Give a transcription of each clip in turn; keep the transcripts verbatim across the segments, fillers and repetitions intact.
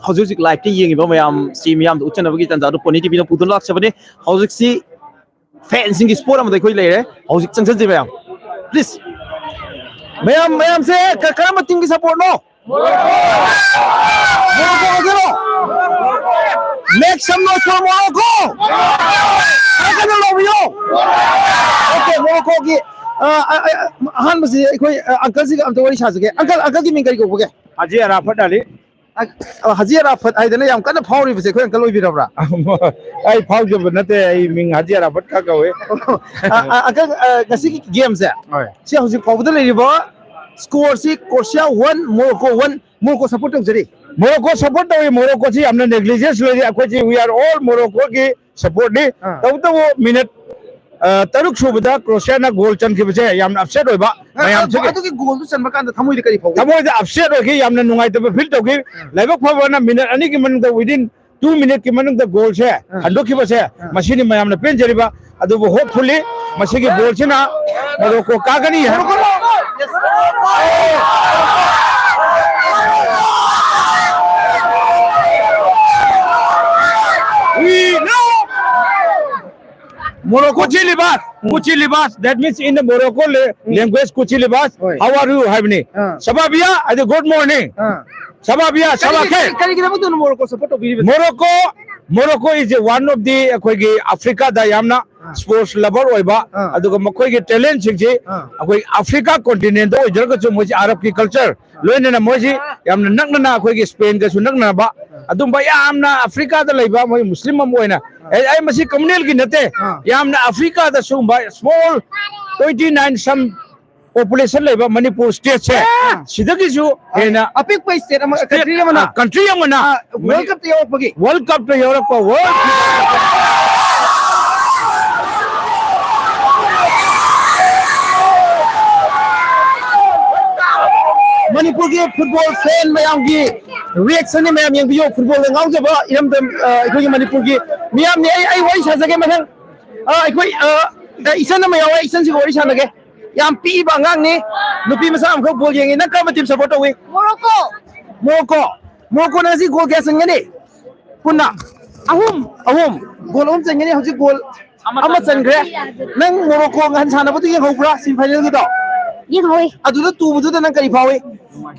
ꯍꯧꯖꯤꯛ ꯍꯧꯖꯤꯛ ꯂꯥꯏꯞꯇ ꯌꯦꯡꯉꯤꯕ ꯃꯌꯥꯝꯁꯤ, ꯃꯤꯌꯥꯝꯗ ꯎꯠꯆꯅꯕꯒꯤ ꯇꯥꯟꯖꯥꯗꯨ ꯄꯣꯅꯤ ꯇꯤꯚꯤꯅ ꯄꯨꯗꯨꯅ ꯂꯥꯛꯆꯕꯅꯤ꯫ ꯍꯧꯖꯤꯛꯁꯤ ꯐꯦꯟꯁꯤꯡꯒꯤ ꯁ꯭ꯄꯣꯔꯠ ꯑꯃꯗ ꯑꯩꯈꯣꯏ ꯂꯩꯔꯦ꯫ ꯍꯧꯖꯤꯛ ꯆꯪꯁꯤꯟꯁꯤ ꯃꯌꯥꯝ, ꯄ꯭ꯂꯤꯖ꯫ ꯃꯌꯥꯝ, ꯃꯌꯥꯝꯁꯦ ꯀ-, ꯀꯔꯝꯕ ꯇꯤꯝꯒꯤ ꯁꯞꯄꯣꯔꯠꯅꯣ? ꯃꯣꯔꯣꯀꯣ ꯑꯣꯏꯗꯣꯏꯔꯣ? Make some noise for Morocco! ꯈꯔ ꯀꯟꯅ ꯂꯥꯎꯕꯤꯌꯣ! ꯑꯣꯀꯦ, ꯃꯣꯔꯣꯀꯣꯒꯤ, ꯑ, ꯑ, ꯑ, ꯑꯍꯥꯟꯕꯁꯤ ꯑꯩꯈꯣꯏ, ꯑ, ꯑꯪꯀꯜꯁꯤꯒ ꯑꯝꯇ ꯋꯥꯔꯤ ꯁꯥꯖꯒꯦ꯫ ꯑꯪꯀꯜ, ꯑꯪꯀꯜꯒꯤ ꯃꯤꯡ ꯀꯔꯤ ꯀꯧꯕꯒꯦ? ꯍꯥꯖꯤ ꯑꯔꯥꯐꯠ ꯑꯂꯤ꯫ ꯑ, ꯑ, ꯍꯥꯖꯤ ꯑꯔꯥꯐꯠ ꯍꯥꯏꯗꯅ ꯌꯥꯝ ꯀꯟꯅ ꯐꯥꯎꯔꯤꯕꯁꯦ ꯑꯩꯈꯣꯏ ꯑꯪꯀꯜ ꯑꯣꯏꯕꯤꯔꯕ꯭ꯔꯥ? ꯑꯩ ꯐꯥꯎꯖꯕ ꯅꯠꯇꯦ, ꯑꯩ ꯃꯤꯡ ꯍꯥꯖꯤ ꯑꯔꯥꯐꯠ ꯈꯛ ꯀꯧꯏ꯫ ꯑ, ꯑ, ꯑꯪꯀꯜ, ꯑ, ꯉꯁꯤꯒꯤ ꯒꯦꯝꯁꯦ, ꯍꯣꯏ꯫ ꯁꯤ ꯍꯧꯖꯤꯛ ꯐꯥꯎꯕꯗ ꯂꯩꯔꯤꯕ ꯁ꯭ꯀꯣꯔꯁꯤ Croatia one, Morocco one, Morocco support ꯇꯧꯖꯔꯤ꯫ ꯃꯣꯔꯣꯀꯣ ꯁꯞꯄꯣꯔꯠ ꯇꯧꯏ, ꯃꯣꯔꯣꯀꯣꯁꯤ ꯌꯥꯝꯅ ꯅꯦꯒ꯭ꯂꯤꯖꯦꯟꯁ ꯂꯣꯏꯔꯤ꯫ ꯑꯩꯈꯣꯏꯁꯤ, we are all ꯃꯣꯔꯣꯀꯣꯒꯤ ꯁꯞꯄꯣꯔꯠꯅꯤ꯫ ꯑꯥ꯫ ꯇꯧꯕꯇꯕꯨ ꯃꯤꯅꯠ, ꯑ, ꯇꯔꯨꯛ ꯁꯨꯕꯗ ꯀ꯭ꯔꯣꯁꯤꯌꯥꯅ ꯒꯣꯜ ꯆꯟꯈꯤꯕꯁꯦ ꯌꯥꯝꯅ ꯑꯞꯁꯦꯠ ꯑꯣꯏꯕ ꯑ, ꯃꯌꯥꯝꯁꯤꯒꯤ꯫ ꯑꯗꯨꯒꯤ ꯒꯣꯜꯗꯨ ꯆꯟꯕ ꯀꯥꯟꯗ ꯊꯃꯣꯏꯗ ꯀꯔꯤ ꯐꯥꯎꯒꯦ? ꯊꯃꯣꯏꯗ ꯑꯞꯁꯦꯠ ꯑꯣꯏꯈꯤ, ꯌꯥꯝꯅ ꯅꯨꯡꯉꯥꯏꯇꯕ ꯐꯤꯜ ꯇꯧꯈꯤ꯫ ꯑꯥ꯫ ꯂꯥꯏꯕꯛ ꯐꯕꯅ ꯃꯤꯅꯠ ꯑꯅꯤꯒꯤ ꯃꯅꯨꯡꯗ, within two minuteꯀꯤ ꯃꯅꯨꯡꯗ ꯒꯣꯜꯁꯦ ꯑꯥ꯫ ꯍꯟꯗꯣꯛꯈꯤꯕꯁꯦ, ꯑꯥ꯫ ꯃꯁꯤꯅꯤ ꯃꯌꯥꯝꯅ ꯄꯦꯟꯖꯔꯤꯕ꯫ ꯑꯗꯨꯕꯨ hopefully ꯃꯁꯤꯒꯤ ꯕꯣꯜꯁꯤꯅ ꯃꯣꯔꯣꯀꯣ ꯀꯥꯒꯅꯤ ꯍꯥꯏꯕ꯫ We know Morocco. Kuchilibas, Kuchilibas, that means in the Morocco la-, language, Kuchilibas, ꯍꯣꯏ꯫ How are you ꯍꯥꯏꯕꯅꯤ꯫ ꯑꯥ꯫ ꯁꯕꯥꯕꯤꯌꯥ ꯍꯥꯏꯗꯤ good morning꯫ ꯑꯥ꯫ ꯁꯕꯥꯕꯤꯌꯥ, ꯀꯔꯤꯒꯤ-, ꯁꯕꯥꯈꯦ꯫ ꯀꯔꯤ-, ꯀꯔꯤꯒꯤꯗꯃꯛꯇꯅꯣ ꯃꯣꯔꯣꯀꯣ ꯁꯞꯄꯣꯔꯠ ꯇꯧꯕꯤꯔꯤꯕꯁꯦ? Morocco, Morocco is a one of the ꯑꯩꯈꯣꯏꯒꯤ ꯑꯐ꯭ꯔꯤꯀꯥꯗ ꯌꯥꯝꯅ ꯑꯥ꯫ ꯁ꯭ꯄꯣꯔꯠꯁ ꯂꯚꯔ ꯑꯣꯏꯕ, ꯑꯥ꯫ ꯑꯗꯨꯒ ꯃꯈꯣꯏꯒꯤ ꯇꯦꯂꯦꯟꯁꯤꯡꯁꯤ ꯑꯥ꯫ ꯑꯩꯈꯣꯏ ꯑꯐ꯭ꯔꯤꯀꯥ ꯀꯣꯟꯇꯤꯅꯦꯟꯗ ꯑꯣꯏꯖꯔꯒꯁꯨ ꯃꯣꯏꯁꯤ ꯑꯔꯕꯀꯤ ꯀꯜꯆꯔ, ꯂꯣꯏꯅꯅ ꯃꯣꯏꯁꯤ ꯌꯥꯝꯅ ꯅꯛꯅꯅ ꯑꯩꯈꯣꯏꯒꯤ ꯁ꯭ꯄꯦꯟꯒꯁꯨ ꯅꯛꯅꯕ, ꯑꯗꯨꯝꯕ ꯌꯥꯝꯅ ꯑꯐ꯭ꯔꯤꯀꯥꯗ ꯂꯩꯕ ꯃꯣꯏ ꯃꯨꯁꯂꯤꯝ ꯑꯃ ꯑꯣꯏꯅ, ꯑꯩ, ꯑꯩ ꯃꯁꯤ ꯀꯝꯃꯨꯅꯦꯜꯒꯤ ꯅꯠꯇꯦ, ꯑꯥ꯫ ꯌꯥꯝꯅ ꯑꯐ꯭ꯔꯤꯀꯥꯗ ꯁꯤꯒꯨꯝꯕ small twenty nine some population ꯂꯩꯕ ꯃꯅꯤꯄꯨꯔ ꯁ꯭ꯇꯦꯠꯁꯦ, ꯑꯥ꯫ ꯁꯤꯗꯒꯤꯁꯨ ꯍꯦꯟꯅ ꯑꯄꯤꯛꯄ ꯁ꯭ꯇꯦꯠ ꯑꯃ, ꯁ꯭ꯇꯦꯠ, ꯀꯟꯇ꯭ꯔꯤ ꯑꯃꯅ, ꯑꯥ, ꯀꯟꯇ꯭ꯔꯤ ꯑꯃꯅ ꯑꯥ, ꯃꯅꯤ-, ꯋꯥꯔꯜ ꯀꯞꯇ ꯌꯧꯔꯛꯄꯒꯤ꯫ ꯋꯥꯔꯜ ꯀꯞꯇ ꯌꯧꯔꯛꯄ, ꯋꯥꯔꯜ ꯃꯅꯤꯄꯨꯔꯒꯤ ꯐꯨꯠꯕꯣꯜ ꯐꯦꯟ ꯃꯌꯥꯝꯒꯤ ꯔꯤꯌꯦꯛꯁꯟꯅꯤ꯫ ꯃꯌꯥꯝ ꯌꯦꯡꯕꯤꯌꯨ, ꯐꯨꯠꯕꯣꯜꯗ ꯉꯥꯎꯖꯕ ꯏꯔꯝꯗꯝ, ꯑ, ꯑꯩꯈꯣꯏꯒꯤ ꯃꯅꯤꯄꯨꯔꯒꯤ ꯃꯤꯌꯥꯝꯅꯤ꯫ ꯑꯩ, ꯑꯩ ꯋꯥꯔꯤ ꯁꯥꯖꯒꯦ ꯃꯊꯪ꯫ ꯑ, ꯑꯩꯈꯣꯏ, ꯑ, ꯑ, ꯏꯆꯟ ꯑꯃ ꯌꯥꯎꯋꯦ, ꯏꯆꯟꯁꯤꯒ ꯋꯥꯔꯤ ꯁꯥꯟꯅꯒꯦ꯫ ꯌꯥꯝ ꯄꯤꯛꯏꯕ ꯑꯉꯥꯡꯅꯤ, ꯅꯨꯄꯤ ꯃꯆꯥ ꯑꯃꯈꯛ ꯕꯣꯜ ꯌꯦꯡꯉꯤ꯫ ꯅꯪ ꯀꯔꯝꯕ ꯇꯤꯝ ꯁꯞꯄꯣꯔꯠ ꯇꯧꯏ? ꯃꯣꯔꯣꯀꯣ꯫ ꯃꯣꯔꯣꯀꯣ꯫ ꯃꯣꯔꯣꯀꯣꯅ ꯉꯁꯤ ꯒꯣꯜ ꯀꯌꯥ ꯆꯟꯒꯅꯤ? ꯄꯨꯟꯅ ꯑꯍꯨꯝ꯫ ꯑꯍꯨꯝ꯫ ꯒꯣꯜ ꯑꯍꯨꯝ ꯆꯟꯒꯅꯤ꯫ ꯍꯧꯖꯤꯛ ꯒꯣꯜ ꯑꯃ ꯆꯟꯈ꯭ꯔꯦ꯫ ꯅꯪ ꯃꯣꯔꯣꯀꯣ ꯅꯍꯥꯟ ꯁꯥꯟꯅꯕꯗꯨ ꯌꯦꯡꯍꯧꯕ꯭ꯔꯥ, ꯁꯤꯃꯤꯐꯥꯏꯅꯦꯜꯒꯤꯗꯣ? ꯌꯦꯡꯍꯧꯋꯤ꯫ ꯑꯗꯨꯗ ꯇꯨꯕꯗꯨꯗ ꯅꯪ ꯀꯔꯤ ꯐꯥꯎꯏ?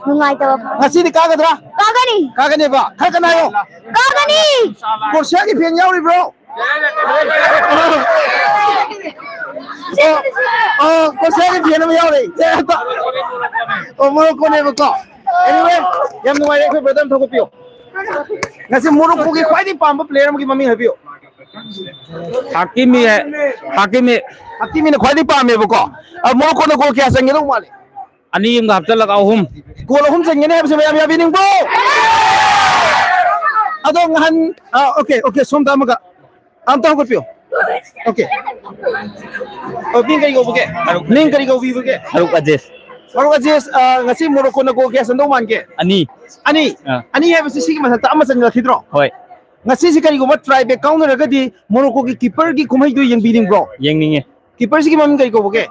ꯅꯨꯡꯉꯥꯏꯇꯕ ꯐꯥꯎꯏ꯫ ꯉꯁꯤꯗꯤ ꯀꯥꯒꯗ꯭ꯔꯥ? ꯀꯥꯒꯅꯤ꯫ ꯀꯥꯒꯅꯦꯕ? ꯈꯔ ꯀꯟꯅ ꯍꯥꯏꯌꯣ꯫ ꯀꯥꯒꯅꯤ꯫ ꯀ꯭ꯔꯣꯁꯤꯌꯥꯒꯤ ꯐꯦꯟ ꯌꯥꯎꯔꯤꯕ꯭ꯔꯣ? ꯑꯣ, ꯑꯣ, ꯀ꯭ꯔꯣꯁꯤꯌꯥꯒꯤ ꯐꯦꯟ ꯑꯃ ꯌꯥꯎꯔꯤ꯫ ꯑꯣ, ꯃꯣꯔꯣꯀꯣꯅꯦꯕꯀꯣ꯫ Anyway, ꯌꯥꯝ ꯅꯨꯡꯉꯥꯏꯔꯦ, ꯑꯩꯈꯣꯏ brother ꯑꯃ ꯊꯧꯒꯠꯄꯤꯌꯣ꯫ ꯉꯁꯤ ꯃꯣꯔꯣꯀꯣꯒꯤ ꯈ꯭ꯋꯥꯏꯗꯒꯤ ꯄꯥꯝꯕ player ꯑꯃꯒꯤ ꯃꯃꯤꯡ ꯍꯥꯏꯕꯤꯌꯨ꯫ ꯍꯥꯀꯤꯃꯤ ꯍꯥꯏ-, ꯍꯥꯀꯤꯃꯤ꯫ ꯍꯥꯀꯤꯃꯤꯅ ꯈ꯭ꯋꯥꯏꯗꯒꯤ ꯄꯥꯝꯃꯦꯕꯀꯣ꯫ ꯑ, ꯃꯣꯔꯣꯀꯣꯅ ꯒꯣꯜ ꯀꯌꯥ ꯆꯟꯒꯗꯧ ꯃꯥꯜꯂꯤ? ꯑꯅꯤ ꯑꯃꯒ ꯍꯥꯞꯆꯤꯜꯂꯒ ꯑꯍꯨꯝ꯫ ꯒꯣꯜ ꯑꯍꯨꯝ ꯆꯟꯒꯅꯤ ꯍꯥꯏꯕꯁꯦ ꯃꯌꯥꯝ ꯌꯥꯕꯤꯅꯤꯡꯕ꯭ꯔꯣ? ꯑꯗꯣ ꯉꯍꯥꯟ, ꯑ, okay, okay, ꯁꯣꯝꯗ ꯑꯃꯒ꯫ ꯑꯝꯇ ꯍꯧꯒꯠꯄꯤꯌꯣ꯫ Okay꯫ ꯑ, ꯃꯤꯡ ꯀꯔꯤ ꯀꯧꯕꯒꯦ? ꯃꯤꯡ ꯀꯔꯤ ꯀꯧꯕꯤꯕꯒꯦ? ꯐꯥꯔꯨꯛ ꯑꯖꯤꯖ꯫ ꯐꯥꯔꯨꯛ ꯑꯖꯤꯖ, ꯑ, ꯉꯁꯤ ꯃꯣꯔꯣꯀꯣꯅ ꯒꯣꯜ ꯀꯌꯥ ꯆꯟꯗꯧ ꯃꯥꯟꯒꯦ? ꯑꯅꯤ꯫ ꯑꯅꯤ? ꯑꯥ꯫ ꯑꯅꯤ ꯍꯥꯏꯕꯁꯤ ꯁꯤꯒꯤ ꯃꯊꯛꯇ ꯑꯃ ꯆꯟꯈꯠꯈꯤꯗ꯭ꯔꯣ? ꯍꯣꯏ꯫ ꯉꯁꯤꯁꯤ ꯀꯔꯤꯒꯨꯝꯕ tie break ꯀꯥꯎꯅꯔꯒꯗꯤ ꯃꯣꯔꯣꯀꯣꯒꯤ keeperꯒꯤ ꯀꯨꯝꯍꯩꯗꯨ ꯌꯦꯡꯕꯤꯅꯤꯡꯕ꯭ꯔꯣ? ꯌꯦꯡꯅꯤꯡꯉꯦ꯫ Keeperꯁꯤꯒꯤ ꯃꯃꯤꯡ ꯀꯔꯤ ꯀꯧꯕꯒꯦ?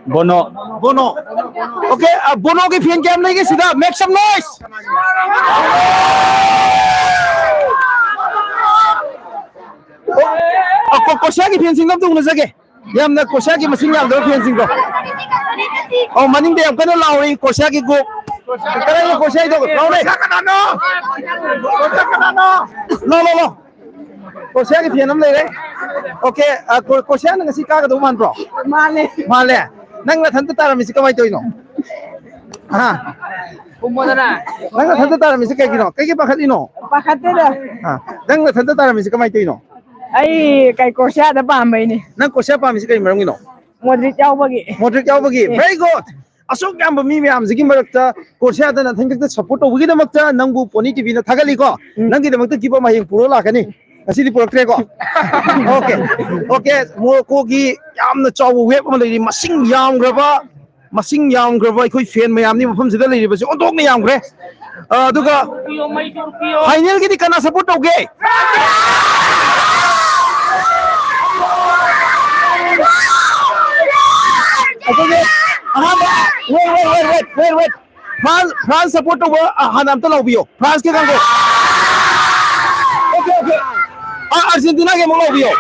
ꯕꯣꯅꯣ꯫ ꯕꯣꯅꯣ꯫ Okay, ꯑ, ꯕꯣꯅꯣꯒꯤ fan ꯀꯌꯥꯝ ꯂꯩꯒꯦ ꯁꯤꯗ? Make some noise! ꯑ, ꯀꯣ-, ꯀ꯭ꯔꯣꯁꯤꯌꯥꯒꯤ fanꯁꯤꯡꯗꯣ ꯑꯝꯇ ꯎꯅꯖꯒꯦ꯫ ꯌꯥꯝꯅ ꯀ꯭ꯔꯣꯁꯤꯌꯥꯒꯤ ꯃꯁꯤꯡ ꯌꯥꯝꯗꯕ fanꯁꯤꯡꯗꯣ꯫ ꯑꯣ, ꯃꯅꯤꯡꯗ ꯌꯥꯝ ꯀꯟꯅ ꯂꯥꯎꯔꯤ ꯀ꯭ꯔꯣꯁꯤꯌꯥꯒꯤ group꯫ ꯀꯗꯥꯏꯗ ꯀ꯭ꯔꯣꯁꯤꯌꯥꯒꯤꯗꯣ? ꯂꯥꯎꯔꯦ꯫ ꯀ꯭ꯔꯣꯁꯤꯌꯥ ꯀꯅꯥꯅꯣ? ꯀ꯭ꯔꯣꯁꯤꯌꯥ ꯀꯅꯥꯅꯣ? ꯂꯥꯎ, ꯂꯥꯎ, ꯂꯥꯎ꯫ ꯀ꯭ꯔꯣꯁꯤꯌꯥꯒꯤ fan ꯑꯃ ꯂꯩꯔꯦ꯫ Okay, ꯑ, ꯀ꯭ꯔꯣ-, ꯀ꯭ꯔꯣꯁꯤꯌꯥꯅ ꯉꯁꯤ ꯀꯥꯒꯗꯧ ꯃꯥꯟꯕ꯭ꯔꯣ? ꯃꯥꯜꯂꯦ꯫ ꯃꯥꯜꯂꯦ? ꯅꯪ ꯅꯊꯟꯇ ꯇꯥꯔꯝꯃꯤꯁꯤ ꯀꯃꯥꯏꯅ ꯇꯧꯔꯤꯅꯣ? ꯍꯥ? ꯈꯨꯝꯃꯣꯗꯅ꯫ ꯅꯪ ꯅꯊꯟꯇ ꯇꯥꯔꯝꯃꯤꯁꯤ ꯀꯩꯒꯤꯅꯣ? ꯀꯩꯒꯤ ꯄꯥꯈꯠꯂꯤꯅꯣ? ꯄꯥꯈꯠꯇꯦꯗ꯫ ꯑ, ꯅꯪ ꯅꯊꯟꯇ ꯇꯥꯔꯝꯃꯤꯁꯤ ꯀꯃꯥꯏꯅ ꯇꯧꯔꯤꯅꯣ? ꯑꯩ ꯀꯩ ꯀ꯭ꯔꯣꯁꯤꯌꯥꯗ ꯄꯥꯝꯕꯩꯅꯦ꯫ ꯅꯪ ꯀ꯭ꯔꯣꯁꯤꯌꯥ ꯄꯥꯝꯃꯤꯁꯤ ꯀꯩ ꯃꯔꯝꯒꯤꯅꯣ? ꯃꯣꯗ꯭ꯔꯤꯛ ꯌꯥꯎꯕꯒꯤ꯫ ꯃꯣꯗ꯭ꯔꯤꯛ ꯌꯥꯎꯕꯒꯤ? ꯑꯦ꯫ Very good. ꯑꯁꯨꯛ ꯌꯥꯝꯕ ꯃꯤ ꯃꯌꯥꯝꯁꯤꯒꯤ ꯃꯔꯛꯇ ꯀ꯭ꯔꯣꯁꯤꯌꯥꯗ ꯅꯊꯟ ꯈꯛꯇ support ꯇꯧꯕꯒꯤꯗꯃꯛꯇ ꯅꯪꯕꯨ Pony TVꯅ ꯊꯥꯒꯠꯂꯤꯀꯣ꯫ ꯎꯝ꯫ ꯅꯪꯒꯤꯗꯃꯛꯇ gift ꯑꯃ ꯍꯌꯦꯡ ꯄꯨꯔꯛꯑꯣ ꯂꯥꯛꯀꯅꯤ꯫ ꯉꯁꯤꯗꯤ ꯄꯨꯔꯛꯇ꯭ꯔꯦꯀꯣ? Okay. Okay. ꯃꯣꯔꯣꯀꯣꯒꯤ ꯌꯥꯝꯅ ꯆꯥꯎꯕ wave ꯑꯃ ꯂꯩꯔꯤ, ꯃꯁꯤꯡ ꯌꯥꯝꯈ꯭ꯔꯕ, ꯃꯁꯤꯡ ꯌꯥꯝꯈ꯭ꯔꯕ ꯑꯩꯈꯣꯏ fan ꯃꯌꯥꯝꯅꯤ ꯃꯐꯝꯁꯤꯗ ꯂꯩꯔꯤꯕꯁꯦ, ꯑꯣꯟꯊꯣꯛꯅ ꯌꯥꯝꯈ꯭ꯔꯦ꯫ ꯑ, ꯑꯗꯨꯒ finalꯒꯤꯗꯤ ꯀꯅꯥ support ꯇꯧꯒꯦ? ꯑꯩꯈꯣꯏꯒꯤ ꯑꯍꯥꯟꯕ, wait, wait, wait, wait, wait, wait. France, France support ꯇꯧꯕ, ꯑ, ꯍꯥꯟꯅ ꯑꯝꯇ ꯂꯥꯎꯕꯤꯌꯣ, ꯐ꯭ꯔꯥꯟꯁꯀꯤ ꯀꯥꯡꯕꯨ꯫ Okay, okay. ꯑ, ꯑꯥꯔꯖꯦꯟꯇꯤꯅꯥꯒꯤ ꯑꯃꯨꯛ ꯂꯥꯎꯕꯤꯌꯣ꯫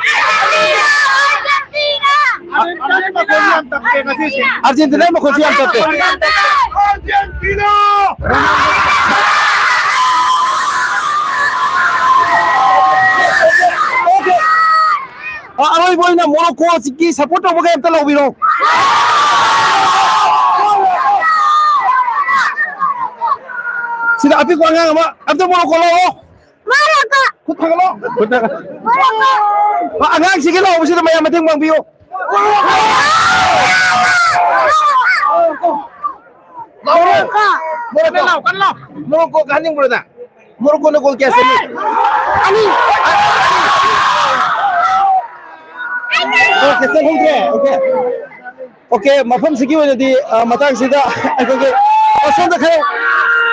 ꯑꯥꯔꯖꯦꯟꯇꯤꯅꯥꯒꯤ ꯃꯈꯣꯟꯁꯦ ꯌꯥꯝ ꯇꯞꯄꯦ꯫ ꯑꯣꯀꯦ꯫ ꯑ, ꯑꯔꯣꯏꯕ ꯑꯣꯏꯅ ꯃꯣꯔꯣꯀꯣꯒꯤ ꯁꯞꯄꯣꯔꯠ ꯇꯧꯕꯈꯩ ꯑꯝꯇ ꯂꯥꯎꯕꯤꯔꯣ꯫ ꯁꯤꯗ ꯑꯄꯤꯛꯄ ꯑꯉꯥꯡ ꯑꯃ, ꯑꯝꯇ ꯃꯣꯔꯣꯀꯣ ꯂꯥꯎꯑꯣ꯫ ꯃꯣꯔꯣꯀꯣ! ꯈꯨꯠ ꯊꯥꯡꯒꯠꯂꯣ꯫ ꯈꯨꯠ ꯊꯥꯡꯒꯠ-, ꯃꯣꯔꯣꯀꯣ! ꯑ, ꯑꯉꯥꯡꯁꯤꯒꯤ ꯂꯥꯎꯕꯁꯤꯗ ꯃꯌꯥꯝ ꯃꯇꯦꯡ ꯄꯥꯡꯕꯤꯌꯨ꯫ ꯃꯣꯔꯣꯀꯣ! ꯃꯣꯔꯣꯀꯣ! ꯃꯣꯔꯣꯀꯣ! ꯀꯟꯅ ꯂꯥꯎ, ꯀꯟꯅ ꯂꯥꯎ꯫ ꯃꯣꯔꯣꯀꯣ ꯀꯥꯍꯟꯅꯤꯡꯕ꯭ꯔꯣ ꯅꯪ? ꯃꯣꯔꯣꯀꯣꯅ ꯒꯣꯜ ꯀꯌꯥ ꯆꯜꯂꯤ? ꯑꯅꯤ! ꯑꯣꯀꯦ, ꯆꯜꯍꯧꯗ꯭ꯔꯦ꯫ ꯑꯣꯀꯦ꯫ ꯑꯣꯀꯦ, ꯃꯐꯝꯁꯤꯒꯤ ꯑꯣꯏꯅꯗꯤ, ꯑ, ꯃꯇꯥꯡꯁꯤꯗ ꯑꯩꯈꯣꯏꯒꯤ, ꯑ, ꯁꯣꯝꯗ ꯈꯔ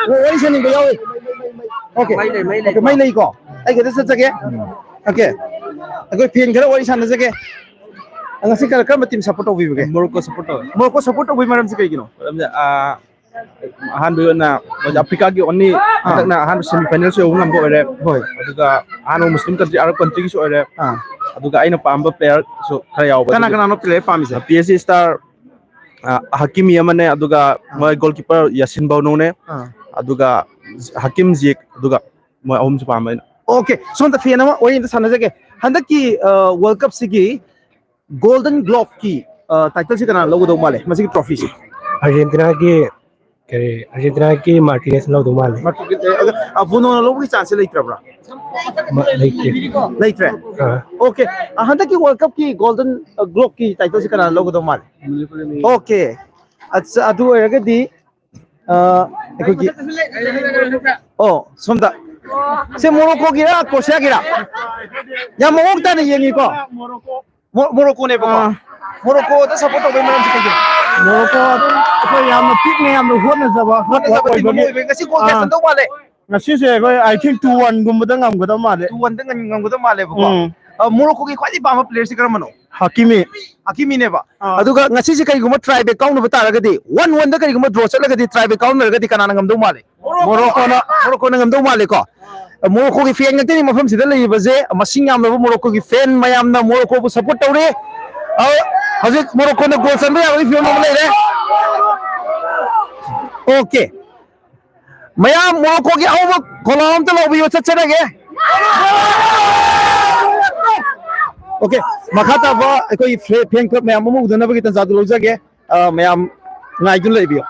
ꯋꯥꯔꯤ ꯁꯥꯅꯤꯡꯕ ꯌꯥꯎꯏ꯫ ꯑꯣꯀꯦ꯫ ꯃꯩ ꯂꯩ, ꯃꯩ ꯂꯩꯀꯣ? ꯑꯣꯀꯦ, ꯃꯩ ꯂꯩꯀꯣ? ꯑꯩ ꯈꯤꯇ ꯆꯠꯆꯒꯦ꯫ ꯑꯣꯀꯦ꯫ ꯑꯩꯈꯣꯏ ꯐꯦꯟ ꯈꯔ ꯋꯥꯔꯤ ꯁꯥꯟꯅꯖꯒꯦ꯫ ꯉꯁꯤ ꯀꯔ-, ꯀꯔꯝꯕ ꯇꯤꯝ ꯁꯞꯄꯣꯔꯠ ꯇꯧꯕꯤꯕꯒꯦ? ꯃꯣꯔꯣꯀꯣ ꯁꯞꯄꯣꯔꯠ ꯇꯧꯋꯦ꯫ ꯃꯣꯔꯣꯀꯣ ꯁꯞꯄꯣꯔꯠ ꯇꯧꯕꯒꯤ ꯃꯔꯝꯁꯤ ꯀꯩꯒꯤꯅꯣ? ꯃꯔꯝꯗꯤ, ꯑꯥ, ꯑꯍꯥꯟꯕꯒꯤ ꯑꯣꯏꯅ ꯃꯣꯏꯁꯦ ꯑꯐ꯭ꯔꯤꯀꯥꯒꯤ ꯑꯣꯟꯂꯤ ꯑꯥ꯫ ꯍꯟꯗꯛꯅ ꯑꯍꯥꯟꯕ ꯁꯦꯃꯤ ꯐꯥꯏꯅꯦꯜꯁꯨ ꯌꯧꯕ ꯉꯝꯕ ꯑꯣꯏꯔꯦ꯫ ꯍꯣꯏ꯫ ꯑꯗꯨꯒ ꯑꯍꯥꯟꯕ ꯃꯨꯁꯂꯤꯝ ꯀꯟꯇ꯭ꯔꯤ, ꯑꯔꯕ ꯀꯟꯇ꯭ꯔꯤꯒꯤꯁꯨ ꯑꯣꯏꯔꯦ꯫ ꯑꯥ꯫ ꯑꯗꯨꯒ ꯑꯩꯅ ꯄꯥꯝꯕ ꯄ꯭ꯂꯦꯌꯔꯁꯨ ꯈꯔ ꯌꯥꯎꯕ ꯀꯅꯥ ꯑꯗꯨꯒꯤ꯫ ꯀꯅꯥꯅꯣ ꯄ꯭ꯂꯦꯌꯔ ꯄꯥꯝꯃꯤꯁꯦ? ꯄꯤ ꯑꯦꯁ ꯖꯤ ꯁ꯭ꯇꯥꯔ, ꯑ, ꯍꯀꯤꯃꯤ ꯑꯃꯅꯦ, ꯑꯗꯨꯒ ꯑꯥ꯫ ꯃꯣꯏ ꯒꯣꯜꯀꯤꯄꯔ ꯌꯥꯁꯤꯟ ꯕꯣꯅꯣꯅꯦ, ꯑꯥ꯫ ꯑꯗꯨꯒ ꯍꯀꯤꯝ ꯖꯤꯌꯦꯛ, ꯑꯗꯨꯒ ꯃꯣꯏ ꯑꯍꯨꯝꯁꯤ ꯄꯥꯝꯕ ꯑꯩꯅ꯫ ꯑꯣꯀꯦ, ꯁꯣꯝꯗ ꯐꯦꯟ ꯑꯃ ꯋꯥꯔꯤ ꯑꯝꯇ ꯁꯥꯟꯅꯖꯒꯦ꯫ ꯍꯟꯗꯛꯀꯤ, ꯑ, ꯋꯥꯔꯜ ꯀꯞꯁꯤꯒꯤ ꯒꯣꯜꯗꯟ ꯒ꯭ꯂꯣꯕꯀꯤ, ꯑ, ꯇꯥꯏꯇꯜꯁꯤ ꯀꯅꯥꯅ ꯂꯧꯒꯗꯧ ꯃꯥꯜꯂꯦ ꯃꯁꯤꯒꯤ ꯇ꯭ꯔꯣꯐꯤꯁꯤ? ꯑꯥꯔꯖꯦꯟꯇꯤꯅꯥꯒꯤ, ꯀꯔꯤ, ꯑꯥꯔꯖꯦꯟꯇꯤꯅꯥꯒꯤ ꯃꯥꯔꯇꯤꯅꯦꯁ ꯂꯧꯗꯧ ꯃꯥꯜꯂꯦ꯫ ꯃꯥꯔꯇꯤꯅꯦꯁ, ꯑꯗꯣ, ꯑ, ꯕꯣꯅꯣꯅ ꯂꯧꯕꯒꯤ ꯆꯥꯟꯁꯁꯦ ꯂꯩꯇ꯭ꯔꯕ꯭ꯔꯥ? ꯃ-, ꯂꯩꯇꯦ꯫ ꯂꯩꯇ꯭ꯔꯦ? ꯑꯥ꯫ ꯑꯣꯀꯦ꯫ ꯑ, ꯍꯟꯗꯛꯀꯤ ꯋꯥꯔꯜ ꯀꯞꯀꯤ ꯒꯣꯜꯗꯟ, ꯑ, ꯒ꯭ꯂꯣꯕꯀꯤ ꯇꯥꯏꯇꯜꯁꯦ ꯀꯅꯥꯅ ꯂꯧꯒꯗꯧ ꯃꯥꯜꯂꯦ? ꯑꯣꯀꯦ꯫ ꯑꯠꯆꯥ, ꯑꯗꯨ ꯑꯣꯏꯔꯒꯗꯤ, ꯑ, ꯑꯩꯈꯣꯏꯒꯤ, ꯑꯣ, ꯁꯣꯝꯗ꯫ ꯁꯦ ꯃꯣꯔꯣꯀꯣꯒꯤꯔꯥ, ꯀ꯭ꯔꯣꯁꯤꯌꯥꯒꯤꯔꯥ? ꯌꯥꯝ ꯃꯑꯣꯡ ꯇꯥꯅ ꯌꯦꯡꯉꯤꯀꯣ? ꯃꯣ-, ꯃꯣꯔꯣꯀꯣꯅꯦꯕꯀꯣ? ꯑꯥ꯫ ꯃꯣꯔꯣꯀꯣꯗ ꯁꯞꯄꯣꯔꯠ ꯇꯧꯕꯩ ꯃꯔꯝꯁꯤ ꯀꯩꯒꯤꯅꯣ? ꯃꯣꯔꯣꯀꯣ ꯑꯗꯨꯝ ꯑꯩꯈꯣꯏ ꯌꯥꯝꯅ ꯄꯤꯛꯅ ꯌꯥꯝꯅ ꯍꯣꯠꯅꯖꯕ ꯍꯣꯠꯅꯖꯕ ꯇꯤꯝ ꯑꯃ ꯑꯣꯏꯕꯒꯤ꯫ ꯑꯣꯏꯕꯒꯤ꯫ ꯉꯁꯤ ꯒꯣꯜ ꯀꯌꯥ ꯑꯥ꯫ ꯆꯟꯗꯧ ꯃꯥꯜꯂꯦ? ꯉꯁꯤꯁꯦ ꯑꯩꯈꯣꯏ, I think, two one ꯒꯨꯝꯕꯗ ꯉꯝꯒꯗꯕ ꯃꯥꯜꯂꯦ꯫ Two one ꯗ ꯉꯝ-, ꯉꯝꯒꯗꯕ ꯃꯥꯜꯂꯦꯕꯀꯣ? ꯎꯝ꯫ ꯑ, ꯃꯣꯔꯣꯀꯣꯒꯤ ꯈ꯭ꯋꯥꯏꯗꯒꯤ ꯄꯥꯝꯕ player ꯁꯤ ꯀꯔꯝꯕꯅꯣ? ꯍꯥꯀꯤꯃꯤ꯫ ꯍꯥꯀꯤꯃꯤꯅꯦꯕ꯫ ꯑꯥ꯫ ꯑꯗꯨꯒ ꯉꯁꯤꯁꯦ ꯀꯔꯤꯒꯨꯝꯕ tie break ꯀꯥꯎꯅꯕ ꯇꯥꯔꯒꯗꯤ, one one ꯗ ꯀꯔꯤꯒꯨꯝꯕ draw ꯆꯠꯂꯒꯗꯤ, tie break ꯀꯥꯎꯅꯔꯒꯗꯤ ꯀꯅꯥꯅ ꯉꯝꯗꯧ ꯃꯥꯜꯂꯤ? ꯃꯣꯔꯣꯀꯣꯅ꯫ ꯃꯣꯔꯣꯀꯣꯅ ꯉꯝꯗꯧ ꯃꯥꯜꯂꯦꯀꯣ? ꯃꯣꯔꯣꯀꯣꯒꯤ fan ꯉꯥꯛꯇꯅꯤ ꯃꯐꯝꯁꯤꯗ ꯂꯩꯔꯤꯕꯁꯦ, ꯃꯁꯤꯡ ꯌꯥꯝꯂꯕ ꯃꯣꯔꯣꯀꯣꯒꯤ fan ꯃꯌꯥꯝꯅ ꯃꯣꯔꯣꯀꯣꯕꯨ support ꯇꯧꯔꯤ꯫ ꯑ, ꯍꯧꯖꯤꯛ ꯃꯣꯔꯣꯀꯣꯅ goal ꯆꯟꯕ ꯌꯥꯕꯒꯤ ꯐꯤꯕꯝ ꯑꯃ ꯂꯩꯔꯦ꯫ Okay꯫ ꯃꯌꯥꯝ ꯃꯣꯔꯣꯀꯣꯒꯤ ꯑꯍꯧꯕ ꯈꯣꯂꯥꯎ ꯑꯝꯇ ꯂꯧꯕꯤꯌꯨ, ꯆꯠꯆꯔꯒꯦ꯫ Okay, ꯃꯈꯥ ꯇꯥꯕ ꯑꯩꯈꯣꯏ ꯐꯦ-, fan club ꯃꯌꯥꯝ ꯑꯃ ꯎꯗꯅꯕꯒꯤ ꯇꯥꯟꯖꯥꯗꯨ ꯂꯧꯖꯒꯦ꯫ ꯑ, ꯃꯌꯥꯝ ꯉꯥꯏꯗꯨꯅ ꯂꯩꯕꯤꯌꯨ꯫